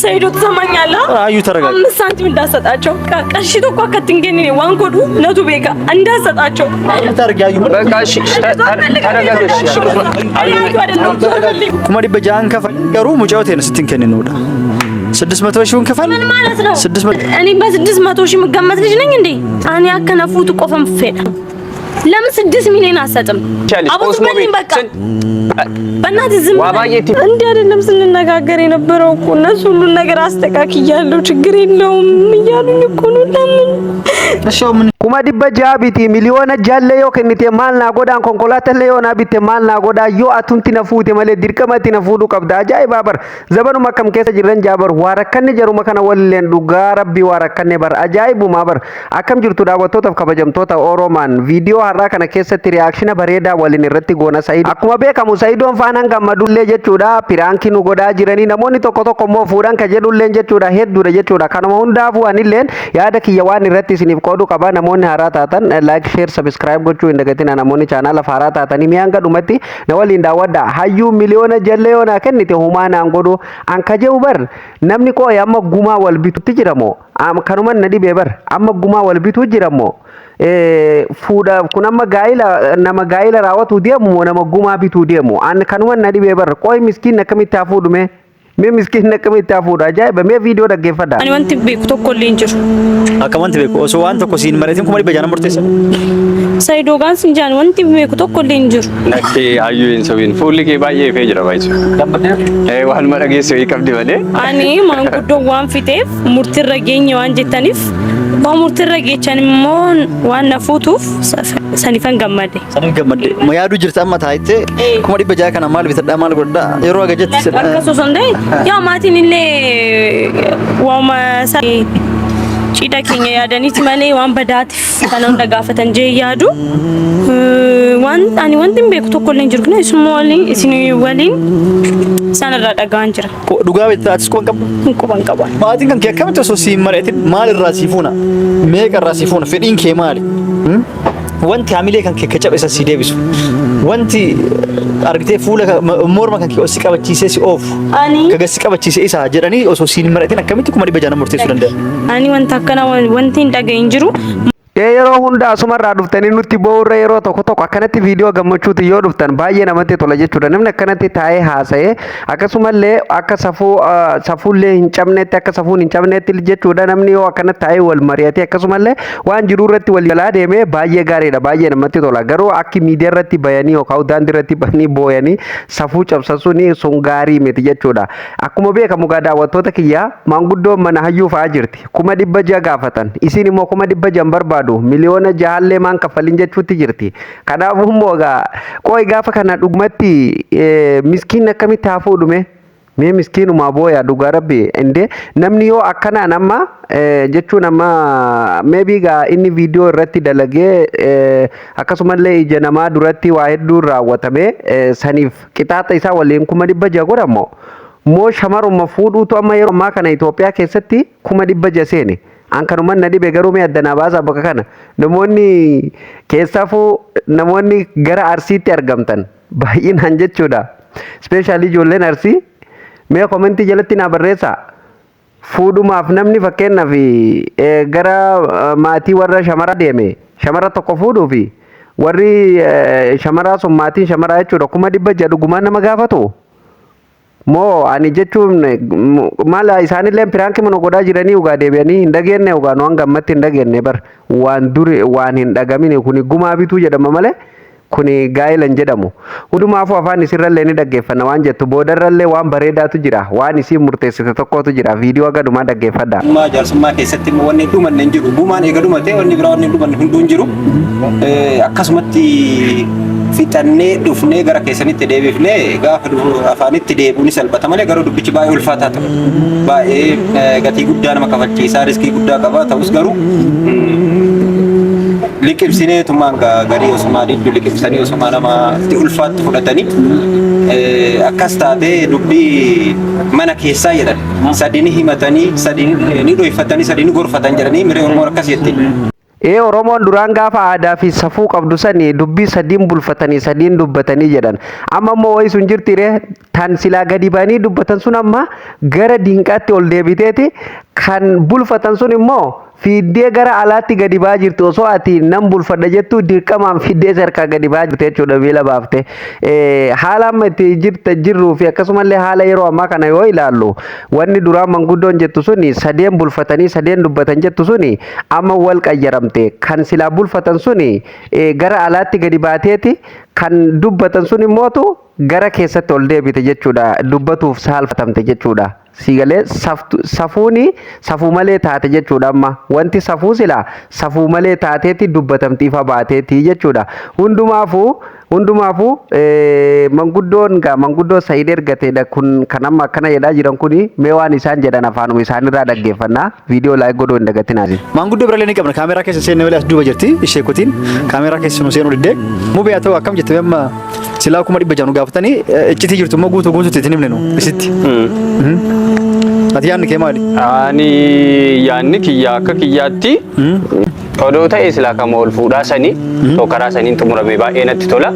ሰይዶ ትሰማኛለህ? አዩ ተረጋጊ። 5 ሳንቲም እንዳሰጣቸው qarshii tokko akka ittiin kennine waan godhu natu beeka እንዳሰጣቸው ታርጊ አዩ በቃ እሺ፣ እሺ፣ ተረጋጊ። እሺ፣ እሺ፣ አዩ አይደለም ዞር 600,000 ከፈል garuu mucayyoo teena sitti hin kenninuudha. 600 ሺውን ክፈል። ምን ማለት ነው? 600 እኔ በ600 ሺህ የምገመት ልጅ ነኝ እንዴ? እኔ አከነፉቱ ቆፈን ፌዳ ለምን 6 ሚሊዮን አሰጥም? አቦት ኦስሞ በልኝ ቤት በቃ በእናትህ ዝም ዋ በል። ባየቲ እንዲህ አይደለም ስንነጋገር የነበረው እኮ እነሱ ሁሉን ነገር አስተካክያለሁ ችግር የለውም እያሉኝ እኮ ነው። ለምን እሺ አሁን ምን 600,000 biti miliyoona jallee yoo kennite maal naa godhaan, konkolaatallee yoo naa bitte maal naa godhaa, yoo atumti na fuute malee dirqamatti na fuudhuu qabda. Ajaa'ibaa bar, zabanuma akkam keessa jirran jaabar waa rakkanne jaruma kana walilleen dhugaa rabbii waa rakkanne bar, ajaa'ibumaa bar. Akkam jirtu daawwattootaaf kabajamtoota Oromaan? Viidiyoo har'aa kana keessatti reaction bareedaa waliin irratti goona. Sa'iid akkuma beekamu Sa'iidoon faanaan gammadullee jechuudha, prank nu godhaa jiranii, namoonni tokko tokko immoo fuudhan ka jedhulleen jechuudha hedduudha jechuudha. Kanuma hundaafuu anilleen yaada kiyya waan irratti isiniif qooduu qaba. Namoonni haaraa taatan like, share, subscribe gochuu hin dagatina. Namoonni chaanaala haaraa taatanii mi'aan gadhumatti na waliin daawwadha. Hayyuu miliyoona jallee yoo naa kennite humaa naan godhu an ka jedhu bar. Namni qooyi amma gumaa wal bitutti jiramoo? Kanuman na dhibee bar, amma gumaa wal bituu jiramoo? Fuudha kun amma gaa'ila nama gaa'ila raawwatuu deemu moo nama gumaa bituu deemu? An kanuman na dhibee bar. Qooyi miskiin akkamitti haa fuudhu? Mee mee miskiin akkamitti haa fuudhu? Ajaa'iba, mee viidiyoo dhaggeeffadha. Ani wanti beeku tokko illee hin jiru. Akka wanti beeku osoo waan tokko siin mari'atin 600,000 murteessa. Saayidoo gaan sin jaan wanti beeku tokko illee hin jiru. Lakkee Ayyuu hin sobiin, fuulli kee baay'ee ifee jira baay'ee. Waanuma dhageessu wayii qabdi malee. Ani maanguddoo waan fixeef murtiirra geenye waan jettaniif, waan murtiirra geechan immoo waan na fuutuuf sanifan gammade. Saniif gammadde. Ma yaaduu jirta amma taa'ettee 600,000 kana maal bitadhaa, maal godhadhaa yeroo aga jetti? Akkas osoo hin ta'in, yaa maatiin illee waama cidha keenya yaadaniiti malee waan badaatiif kana hunda gaafatan jee yaadu. Waan ani wanti hin beeku tokko illee hin jiru. Isuma waliin isin waliin isaan irraa dhaga'an jira. Dhugaa beektaa, atis quban qabdu? Hin quban qaban. Maatiin kan kee akkamitti osoo siin mari'atin maal irraa sii fuuna? Meeqa irraa sii fuuna? Fedhiin kee maali? Wanti hamilee kan kee ka cabe isa sii deebisu. Wanti argitee fuula morma kan kee si qabachiisee si oofu. Ani Ka si qabachiise isa jedhanii osoo siin mari'atin akkamitti 600,000 murteessuu danda'an? Ani wanta akkana wanti hin dhagahin jiru. Ee, yeroo hunda asumarraa dhuftanii nutti boo'urra yeroo tokko tokko akkanatti viidiyoo gammachuuti yoo dhuftan baay'ee namatti tola jechuudha. Namni akkanatti taa'ee haasa'ee akkasumallee akka safuu safuullee hin cabnetti, akka safuun hin cabnetti jechuudha. Namni yoo akkanatti taa'ee wal mari'atee akkasumallee waan jiru irratti wal galaa deemee baay'ee gaariidha, baay'ee namatti tola. Garuu akki miidiyaa irratti bayanii yookaan daandii irratti bayanii booyanii safuu cabsan suni sun gaarii miti jechuudha. Akkuma beekamu gaa daawwattoota kiyyaa, maanguddoon mana hayyuu fa'aa jirti. 600,000 gaafatan. Isin immoo 600,000 barbaadu. Miliyoona 6llee maan kaffalin jechuutti jirti. Kanaafuu immoo egaa qooyi gaafa kana dhugumatti miskiin akkamitti haa fuudhume? Mee miskiinumaa booya dhugaa rabbi indee namni yoo akkanaan amma jechuun amma maybe gaa inni viidiyoo irratti dalagee akkasumallee ija namaa duratti waa hedduun raawwatame saniif qixaaxa isaa waliin 600,000 godhamoo moo shamaruma fuudhuutu amma yeroo ammaa kana Itoophiyaa keessatti 600,000 seene? An kanuman na dhibe garuu, mee addanaa baasaa bakka kana. Namoonni keessaafuu namoonni gara Arsiitti argamtan baay'inaan jechuudha. Especially ijoolleen Arsii mee comment jalatti naa barreessaa. Fuudhumaaf namni fakkeenyaaf gara maatii warra shamara deeme shamara tokko fuudhuufi warri shamaraa sun, maatiin shamaraa jechuudha, 600,000 dhugumaan nama gaafatu? Moo ani jechuun maal, isaanillee prank mana godhaa jiranii ugaa deebi'anii hin dhageenye, ugaa nu hanga ammatti hin dhageenye bar. Waan duri waan hin dhagamine kuni gumaa bituu jedhama malee kuni gaa'ela hin jedhamu. Hundumaafuu afaan isirrallee ni dhaggeeffanna waan jettu, boodarrallee waan bareedaatu jira, waan isiin murteessite tokkotu jira, viidiyoo gadumaa dhaggeeffadha. Jaarsummaa jaarsummaa keessatti immoo wanni dhumanne hin jiru. Gumaan eega dhumate wanni biraa wanni dhumanne hunduu hin jiru. Akkasumatti fixannee dhufnee gara keessanitti deebifnee gaafa afaanitti deebi'u ni salphata malee garuu dubbichi baay'ee ulfaataa ture. Baay'ee gatii guddaa nama kafalchiisaa, risk guddaa qaba, ta'us garuu liqimsinee tumaan garii osumaa diddu liqimsanii osumaa namatti ulfaatti fudhatanii akkas taatee dubbii mana keessaa jedhan sadi ni himatanii, sadi ni dhoyfatanii, sadi ni gorfatan jedhanii miree Oromoon akkas jetti. Ee, Oromoon duraan gaafa aadaa fi safuu qabdu sani dubbii sadiin bulfatanii sadiin dubbatanii jedhan. Amma immoo wayi sun jirti ree? Tan silaa gadi ba'anii dubbatan sun amma gara diinqaatti ol deebiteeti, kan bulfatan sun immoo fiiddee gara alaatti gadi ba'aa jirti. Osoo ati nan bulfadha jettu dirqamaan fiiddee harkaa gadi ba'aa jirti jechuudha, miila baafte. Haala amma itti jirta jirruu fi akkasumallee haala yeroo ammaa kana yoo ilaallu, wanni duraan manguddoon jettu suni, sadeen bulfatanii sadeen dubbatan jettu suni, amma wal qayyaramte. Kan silaa bulfatan suni gara alaatti gadi baateeti, kan dubbatan sun immootu gara keessatti ol deebite jechuudha, dubbatuuf saalfatamte jechuudha. Siigalee safuuni safuu malee taate jechuudha. Amma wanti safuu silaa safuu malee taateeti dubbatamti, ifa baateeti jechuudha. Hundumaafuu manguddoon gaa manguddoo Sayid ergateedha kun kan amma akkana jedhaa jiran kuni. Mee waan isaan jedhan afaanuma isaanirraa dhaggeeffannaa. Viidiyoo like godhuu hin dagatinaa. Maanguddoo birallee ni qabna. Kaameeraa keessa seenne malee as duuba jirti. Ishee kotiin kaameeraa keessa nu seenuu diddee. Mubee haa ta'u, akkam jette? Amma silaa 600,000 nu gaafatanii, iccitii jirtu immoo guutuu guutuutti itti himne nu isitti. Ati yaadni kee maali? Ani yaadni kiyya akka kiyyaatti odoo ta'e silaa kama ol fuudhaa sanii too karaa saniin xumurame baay'ee natti tola.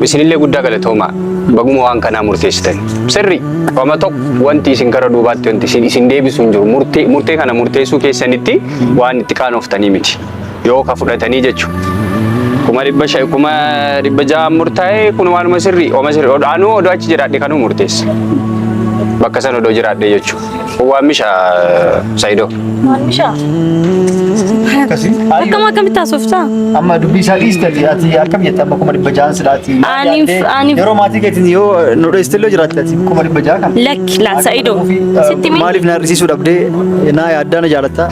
Isinillee guddaa galatooma, baguma waan kanaa murteessitan. Sirri wama tokko wanti isin gara duubaatti wanti isin deebisu hin jiru. Murtee kana murteessuu keessanitti waan itti qaanoftanii miti. Yoo ka fudhatanii jechuudha. 500,000, 600,000 murtaa'e kun waanuma sirrii, oma sirrii. Anuu odoo achi jiraadhe kanuu murteessa. Bakka sana odoo jiraadhe jechuudha. Kun waan misha, Saayidoo. Waan mishaa? Akkasii. Akkam akkamitti haasoftaa? Amma dubbii isaa dhiiste, ati akkam jette? Amma 600,000 silaati. Yeroo maatii keetiin yoo nu dho'iste illee jiraatte, ati 600,000 kana. Lakki laa, Sa'idoo. Sitti mi? Maaliif na hir'isiisuu dhabdee? Naa yaaddaa na jaalattaa?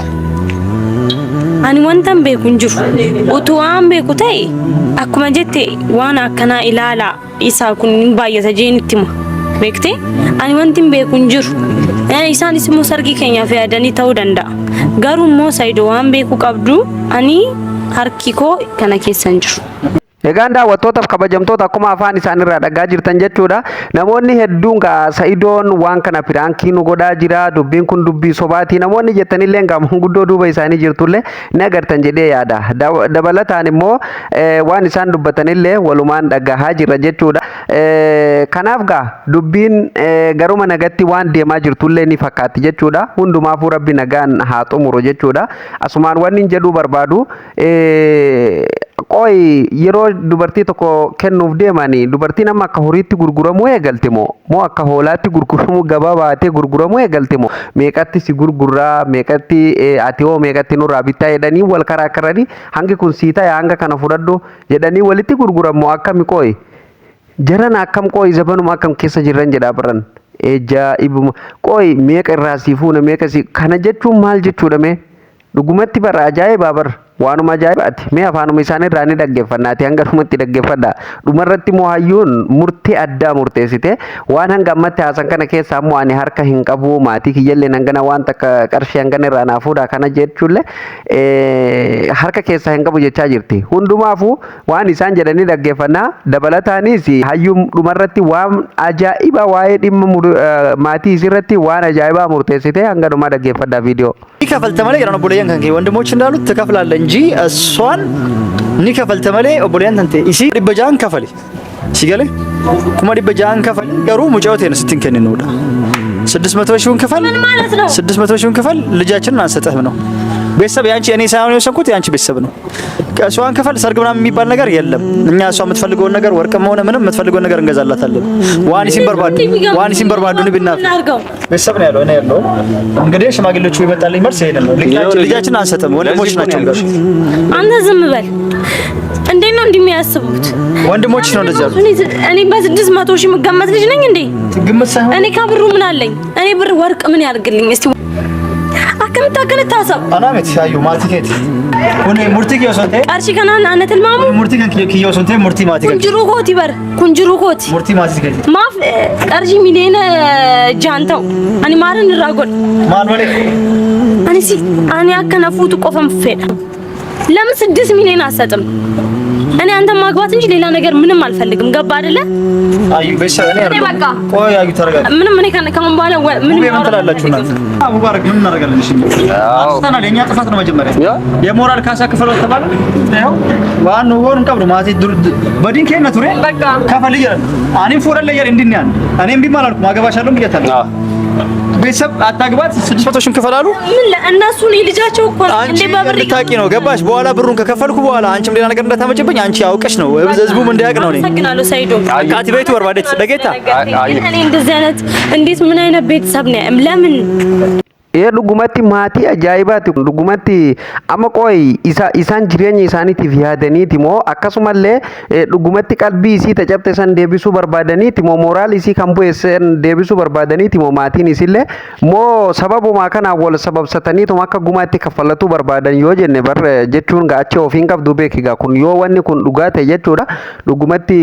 Ani wantan beeku hin jiru. Utuu waan beeku ta'e, akkuma jette waan akkanaa ilaalaa isaa kun hin baay'ata jeen itti hima. Beektee? Ani wanti hin beeku hin jiru. Isaanis immoo sargii keenyaaf yaadanii ta'uu danda'a. Garuu immoo Sa'ido, waan beeku qabdu, ani harki koo kana keessa hin jiru. Egaan daawwattootaaf kabajamtoota, akkuma afaan isaanirraa dhagaa jirtan jechuudha. Namoonni hedduun gaa Sa'idoon waan kana prank nu godhaa jira. Dubbiin kun dubbii sobaati. Namoonni jettanillee gaa manguddoo duuba isaanii jirtullee ni agartan jedhee yaada. Dabalataan immoo waan isaan dubbatanillee walumaan dhagahaa jirra jechuudha. Kanaaf gaa dubbiin garuma nagatti waan deemaa jirtullee ni fakkaatti jechuudha. Hundumaafuu Rabbi nagaan haa xumuru jechuudha. Asumaan wanni hin jedhuu barbaadu, qoy, yeroo dubartii tokko kennuuf deemanii, dubartiin amma akka horiitti gurguramuu eegalte moo moo akka hoolaatti gurguramuu, gabaa baatee gurguramuu eegalte moo, meeqatti si gurgurraa, meeqatti, ati hoo meeqatti nurraa bittaa jedhanii wal karaa karanii, hangi kun sii ta'e, hanga kana fudhadhu jedhanii walitti gurguramoo akkami? Qoy jaran akkam? Qoy, zabanuma akkam keessa jirran jedhaa baran ajaa'ibuma. Qoy, meeqa irraa sii fuuna, meeqa sii kana jechuun maal jechuudha mee? Dhugumatti bara ajaa'ibaa bar, waanuma ajaa'ibaati. Mee afaanuma isaaniirraa ni dhaggeeffannaati, hanga dhumatti dhaggeeffadha. Dhumarratti immoo hayyuun murtee addaa murteessite. Waan hanga ammatti haasan kana keessaa immoo ani harka hin qabu, maatii kiyyallee hangana waan takka qarshii hangana irraa naa fuudha kana jechuullee harka keessaa hin qabu jechaa jirti. Hundumaafuu waan isaan jedhanii dhaggeeffannaa. Dabalataanis hayyuun dhumarratti waan ajaa'ibaa waa'ee dhimma maatii isirratti waan ajaa'ibaa murteessite. Hanga dhumaa dhaggeeffadhaa viidiyoo. Ni kafalta malee jedhan obboleeyyan kan kee. ወንድሞች እንዳሉት ትከፍላለህ እንጂ፣ እሷን ni kafalta malee obboleeyyan tante isii 600n kafali si galee, 600,000 kafali, garuu mucayyoo teena sitti hin kenninuudha. 600 ሺውን ክፈል። ምን ማለት ነው? 600 ሺውን ክፈል፣ ልጃችንን አንሰጥህም ነው። ቤተሰብ ያንቺ እኔ ሳይሆን የወሰንኩት ያንቺ ቤተሰብ ነው። እሷን ክፈል፣ ሰርግ ምናምን የሚባል ነገር የለም። እኛ እሷ የምትፈልገውን ነገር ወርቅም ሆነ ምንም የምትፈልገውን ነገር እንገዛላታለን። Waan isiin barbaaddu, waan isiin barbaaddu ni binnaaf። እናድርገው። ቤተሰብ ነው ያለው፣ እኔ ያለው እንግዲህ ሽማግሌዎቹ ይመጣልኝ መልስ ይሄንን ነው። ልጃችንን አንሰጥም፣ ወንድሞች ናቸው ጋር አንተ ዝም በል። እንዴት ነው እንዲህ የሚያስቡት? ወንድሞች ነው እንደዚህ ያሉት። እኔ በ600,000 የምገመት ልጅ ነኝ እንዴ? ግምት ሳይሆን እኔ ከብሩ ምን አለኝ? እኔ ብር ወርቅ ምን ያድርግልኝ? እስቲ akkamitti akkanatti haasa'u? Anaa miti, hayyuu maatii keeti. Kuni murtii kiyya osoo hin ta'in Qarshii kanaan ana tilmaamu? Murtii kan kiyya osoo hin ta'in murtii maatii Kun kan jiruu kooti bar. Kun jiruu kooti. Murtii maatii keeti. Maaf qarshii 6 miliyoona ta'u? Ani maalin irraa godha? Maal malee? Ani si ani akka na fuutu qofan fedha. ለምን 6 ሚሊዮን አትሰጥም? እኔ አንተን ማግባት እንጂ ሌላ ነገር ምንም አልፈልግም። ገባ አይደለ? አዩ ቤተሰብ እኔ እኔ በቃ ቆይ አዩ ተረጋጊ። ምንም እኔ ከአሁን በኋላ ምንም ምን ትላላችሁ እናንተ? ሙባረክ ምን እናደርጋለን? እሺ አጥፍተናል። የኛ ጥፋት ነው። መጀመሪያ የሞራል ካሳ ክፈል ተባለ። ያው ዋን ወን ቀብሩ ማቲ ዱር በዲን ከነ ቱሬ በቃ ከፈል ይላል። አኔም ፎረለ ይላል እንድን ያን እኔም ቢማል አልኩ ማገባሻለሁ ብያታለሁ። ቤተሰብ አታግባት 600 ሺህ ክፈል አሉ። ምን ለእነሱ እኔ ልጃቸው እኮ ነኝ አንቺ እንዴ በብር እንድታቂ ነው ገባሽ? በኋላ ብሩን ከከፈልኩ በኋላ አንቺም ሌላ ነገር እንዳታመጭብኝ አንቺ አውቀሽ ነው ህዝቡም እንዲያውቅ ነው። እኔ አመሰግናለሁ ሰይዶ። ቃቲ ቤቱ በርባዴት ደጌታ እኔ እንደዚህ አይነት እንዴት ምን አይነት ቤተሰብ ነው? ለምን Ee, dhugumatti maatii ajaa'ibaati. Dhugumatti amma qoy isa isaan jireenya isaaniitiif yaadaniiti moo akkasumallee dhugumatti qalbii isii tacabte san deebisuu barbaadaniiti moo mooraal isii kan bu'e san deebisuu barbaadaniiti moo maatiin isillee moo sababuma kanaan wal sababsataniituma akka gumaatti kaffalatuu barbaadan yoo jenne bar jechuun achi ofiin qabdu beeki gaa kun yoo wanni kun dhugaa ta'e jechuudha. Dhugumatti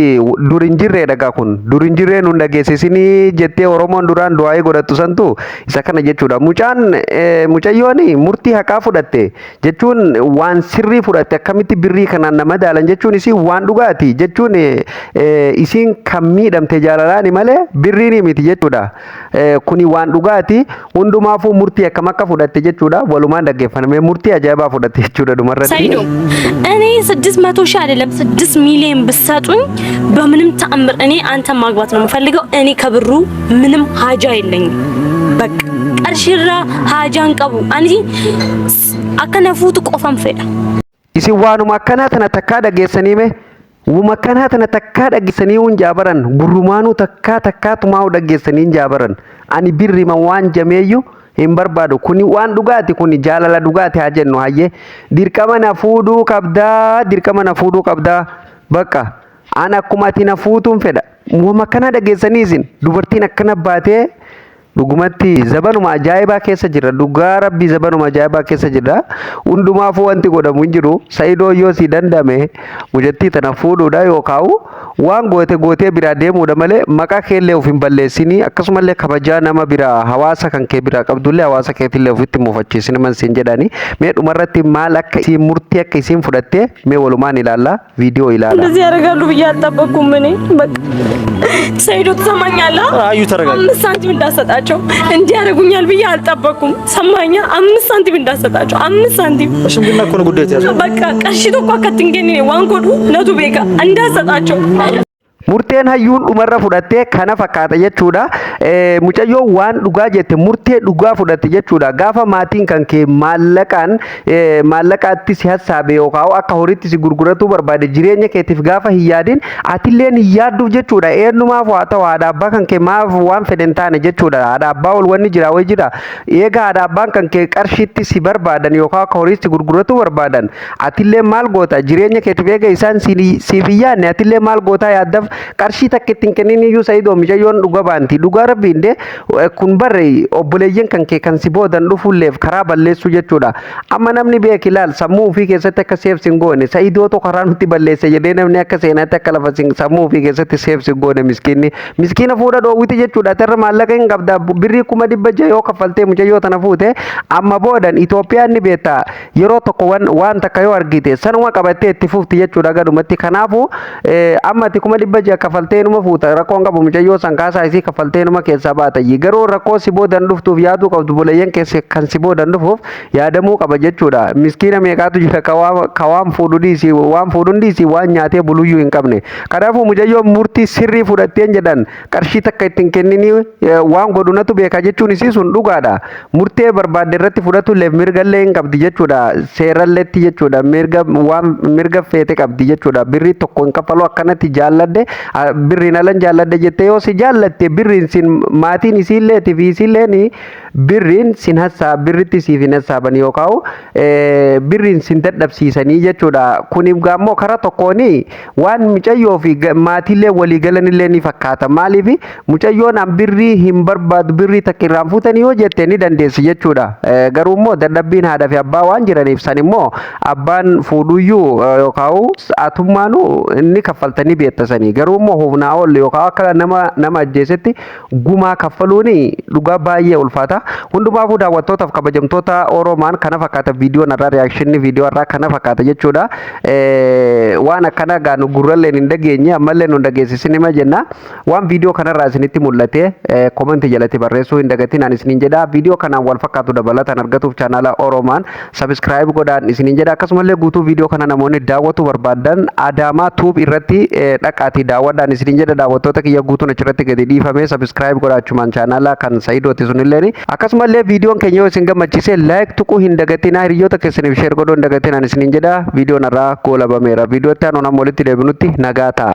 dur hin jirreedha gaa kun dur hin jirree nun dhageessisinii jettee Oromoon duraan du'aa'ii godhattu santu isa kana jechuudha. Mucaan mucayyoon murtii haqaa fudhatte jechuun waan sirrii fudhatte. Akkamitti birrii kanaan nama daalan jechuun isii waan dhugaati jechuun isiin kan miidhamte jaalalaani malee birriin miti jechuudha. Kuni waan dhugaati. Hundumaafuu murtii akkam akka fudhatte jechuudha. Walumaan dhaggeeffame murtii ajaa'ibaa fudhatte jechuudha dhumarratti. ሰይዶ እኔ 600,000 አይደለም 6 ሚሊዮን ብትሰጡኝ በምንም ተአምር እኔ አንተን ማግባት ነው የምፈልገው። እኔ ከብሩ ምንም ሀጃ የለኝም። በቃ qarshiirraa haajaan qabu ani akka na fuutu qofan fedha. Isin waanuma akkanaa tana takkaa dhageessanii mee? Wuma akkanaa tana takkaa dhageessanii hun jaabaran gurrumaanuu takkaa takkaatumaa dhageessanii hin jaabaran. Ani birrima waan jameeyyu hin barbaadu. Kuni waan dhugaati, kuni jaalala dhugaati haa jennu. Hayyee, dirqama na fuudhuu qabdaa, dirqama na fuudhuu qabdaa, bakka an akkuma ati na fuutuun fedha. Wuma akkanaa dhageessanii isin dubartiin akkana baatee dhugumatti zabanuma ajaa'ibaa keessa jira. Dhugaa rabbii zabanuma ajaa'ibaa keessa jira. Hundumaafuu wanti godhamu hin jiru. Sa'idoo, yoo si dandame mucattii tana fuudhuudha yookaan waan goote gootee biraa deemuudha malee maqaa keellee of hin balleessinii, akkasumallee kabajaa nama biraa hawaasa kan kee biraa qabdullee hawaasa keetillee ofitti muufachiisini man siin jedhani. Mee dhumarratti maal akka isiin murtii akka isiin fudhattee mee walumaan ilaalla, viidiyoo ilaala. እንደዚህ ያደርጋሉ ብዬ አልጠበኩም። እኔ በቃ ሰይዶ ትሰማኛለህ? አዩ ተረጋጊ። 5 ሳንቲም እንዳሰጣቸው እንዲህ ያደርጉኛል ብዬ አልጠበኩም። ሰማኛ? 5 ሳንቲም እንዳሰጣቸው 5 ሳንቲም። ሽምግልና እኮ ነው ጉዳዩ የተያዘው። በቃ qarshii tokko akka ittiin kennine waan godhu natu beeka እንዳሰጣቸው። Murteen hayyuun dhumarra fudhattee kana fakkaata jechuudha. Mucayyoon waan dhugaa jette, murtee dhugaa fudhatte jechuudha. Gaafa maatiin kan kee maallaqaan maallaqaatti si hassaabe yookaan akka horiitti si gurguratuu barbaade, jireenya keetiif gaafa hin yaadin atilleen hin yaadduuf jechuudha. Eenyumaaf haa ta'u haadha abbaa kan kee maaf waan fedhe hin taane jechuudha. Haadha abbaa ol wanni jira wayi jira. Eega haadha abbaan kan kee qarshiitti si barbaadan yookaan akka horiitti gurguratuu barbaadan, atillee maal goota? Jireenya keetiif eega isaan siif hin yaadne, atillee maal gootaa yaaddaf? Qarshii takka ittiin kennin iyyuu Sayidoo mucayyoon dhuga baanti. Dhugaa rabbiin de kun barre obboleeyyan kan kee kan si boodan dhufulleef karaa balleessuu jechuudha. Amma namni beek ilaal sammuu ofii keessatti akka seef sin goone, Sayidootu karaa nutti balleesse jedhee namni akka seenaatti akka lafa sammuu ofii keessatti seef sin goone. Miskiinni miskiina fuudha dhoowwiti jechuudha. Tarra maallaqa hin qabda, birrii 600,000 yoo kaffaltee mucayyoo tana fuute amma boodan Itoophiyaan ni beekta, yeroo tokko waan takka yoo argite sanuma qabattee itti fufti jechuudha gadumatti. Kanaafuu amma ati 600,000 kaffaltee numa fuuta, rakkoon qabu. Mucayyoo san kaasaa isii kaffaltee numa keessaa baata. Garuu rakkoo si boodan dhuftuuf yaaduu qabdu, buleeyyan keessa kan si boodan dhufuuf yaadamuu qaba jechuudha. Miskiina meeqaatu jira ka waan fuudhu dhiisii, waan fuudhu dhiisii, waan nyaatee buluyyuu hin qabne? Kanaafuu mucayyoon murtii sirrii fudhatteen jedhan. Qarshii takka ittiin kenninii, waan godhunatu beeka jechuun isii sun dhugaadha. Murtee barbaadde irratti fudhatu illee mirgallee hin qabdi jechuudha, seeralleetti jechuudha. Mirga waan mirga feete qabdi jechuudha. Birrii tokko hin kaffalu, akkanatti jaalladhe, birriin alan jaalladhe jettee yoo si jaallatte, birriin sin maatiin isiilleetii fi isiilleen birriin sin hassaa birritti siif hin hassaaban yookaan birriin sin dadhabsiisanii jechuudha. Kun immoo karaa tokkoon waan mucayyoo fi maatiillee walii galanillee ni fakkaata. Maaliif mucayyoon an birrii hin barbaadu, birrii takka irraan fuutanii yoo jette ni dandeessi jechuudha. Garuu immoo dadhabbiin haadha fi abbaa waan jiraniif san immoo abbaan fuudhuyyuu yookaan atummaanuu inni kaffaltanii beektasanii. Garuu immoo humnaa ol yookaan akka nama nama ajjeesetti gumaa kaffaluun dhugaa baay'ee ulfaata. Hundumaafuu, daawwattootaaf kabajamtoota Oromaan, kana fakkaata viidiyoon irraa, reactionni viidiyoo irraa kana fakkaata jechuudha. Waan akkana gaa nu gurralleen hin dhageenye, ammallee nu dhageessisin hima jenna. Waan viidiyoo kanarraa isinitti mul'ate commentii jalatti barreessuu hin dagatin ani isiniin jedha. Viidiyoo kanaan wal fakkaatu dabalataan argatuuf chaanaala Oromaan subscribe godhaan isiniin jedha. Akkasumallee guutuu viidiyoo kana namoonni daawwatu barbaadan Adaamaa Tube irratti dhaqaatii daawwadhaan isiniin jedha. Daawwattoota kiyya, guutuun achirratti gadi dhiifame. Subscribe godhaachumaan chaanaala kan Sa'idooti sunilleen. Akkasumallee viidiyoon keenya yoo isin gammachiise like tuquu hin dagatinaa, hiriyoota keessaniif share godhuu hin dagatinaan isiniin jedha. Viidiyoon irraa goolabameera. Viidiyootti aanuun amma walitti deebinutti nagaa ta'a.